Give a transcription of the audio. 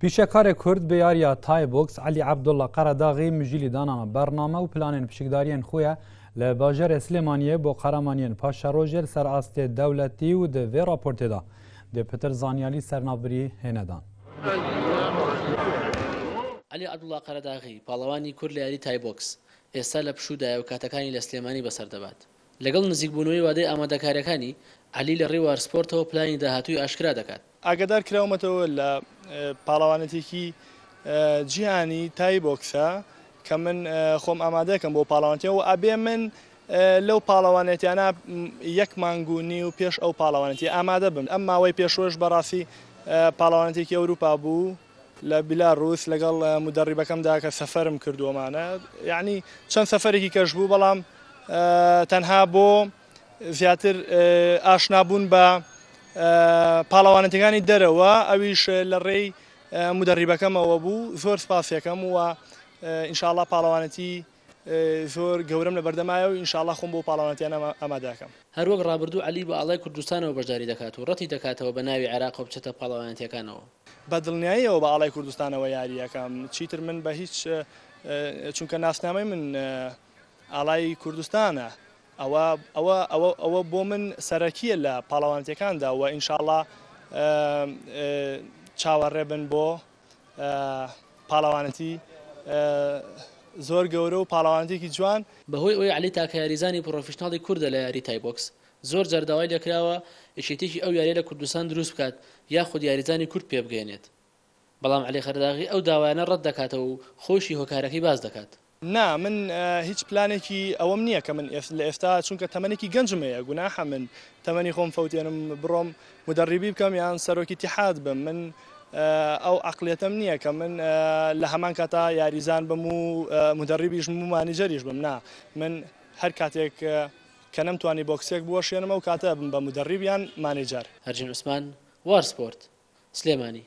Pîşekarê Kurd bi yariya Tay Boks Elî Ebdullah Qeredaxî mijîlî danana bername û planên pişikdariyên xwe ye li bajarê Silêmaniyê bo qeremaniyên paşerojê li ser astê dewletî û di vê raportê de dê pitir zanyarî ser navbirî hêne dan. عەلی عەبدوڵا قەرەداغی، پاڵەوانی کورد لە یاری تای بۆکس، ئێستا لە پشوودایە و کاتەکانی لە سلێمانی بەسەر دەبات. لەگەڵ نزیکبوونەوەی وادەی ئامادەکارییەکانی، عەلی لە ڕێی وارسپۆرتەوە پلانی داهاتووی ئاشکرا دەکات. ئاگادار کراومەتەوە لە پاڵەوانێتیەکی جیهانی تای بۆکسە کە من خۆم ئامادەکەم بۆ پاڵەوانێتیە و ئەبێ من لەو پاڵەوانێتیانە یەک مانگ و نیو پێش ئەو پاڵەوانێتی ئامادە بم. ئەم ماوەی پێشوەش بەڕاستی پاڵەوانێتیەکی ئەوروپا بوو لە بیلاڕوس لەگەڵ مودەڕیبەکەمدا کە سەفەرم کردووەمانە یعنی چەند سەفەرێکی کەش بوو بەڵام تەنها بۆ زیاتر ئاشنابوون بە پاڵەوانێتیەکانی دەرەوە ئەویش لە ڕێی مودەڕیبەکەمەوە بوو زۆر سپاسیەکەم و ئینشاءاللە پاڵەوانێتی زۆر گەورەم لە بەردەمایە و ئینشاءاللە خۆم بۆ پاڵەوانێتیانە ئامادەکەم. هەروەک ڕابردوو عەلی بە ئاڵای کوردستانەوە بەشداری دەکات و ڕەتی دەکاتەوە بە ناوی عێراقەوە بچێتە پاڵەوانێتیەکانەوە. بە دڵنیاییەوە بە ئاڵای کوردستانەوە یارییەکەم، چیتر من بە هیچ چونکە ناسنامەی من ئاڵای کوردستانە ئەوە ئەوە ئەوە ئەوە بۆ من سەرەکییە لە پاڵەوانێتیەکاندا و ئینشاءاللە چاوەڕێ بن بۆ پاڵەوانێتی زۆر گەورە و پاڵەوانێتیەکی جوان. بەهۆی ئەوەی عەلی تاکە یاریزانی پڕۆفیشناڵی کوردە لە یاری تای بۆکس، زۆر جار داوای لێکراوە یەکێتیەکی ئەو یاریە لە کوردستان دروست بکات یاخود یاریزانی کورد پێبگەیەنێت، بەڵام عەلی قەرەداغی ئەو داوایانە ڕەت دەکاتەوە و خۆیشی هۆکارەکەی باس دەکات. نا من هیچ پلانێکی ئەوەم نییە کە من لە ئێستا چونکە تەمەنێکی گەنجم هەیە گوناحە من تەمەنی خۆم فەوتێنم بڕۆم مدەڕیبی بکەم یان سەرۆکی تیحاد بم من ئەو عقلیەتەم نییە کە من لە هەمان کاتا یاریزان بم و مدەڕیبیش و مانیجەریش بم نا من هەر کاتێک کە نەمتوانی بۆکسێک بوەشێنم ئەو کاتە بم بە مدەڕیب یان مانیجەر. هەرژین عوسمان، وار سپۆرت، سلێمانی.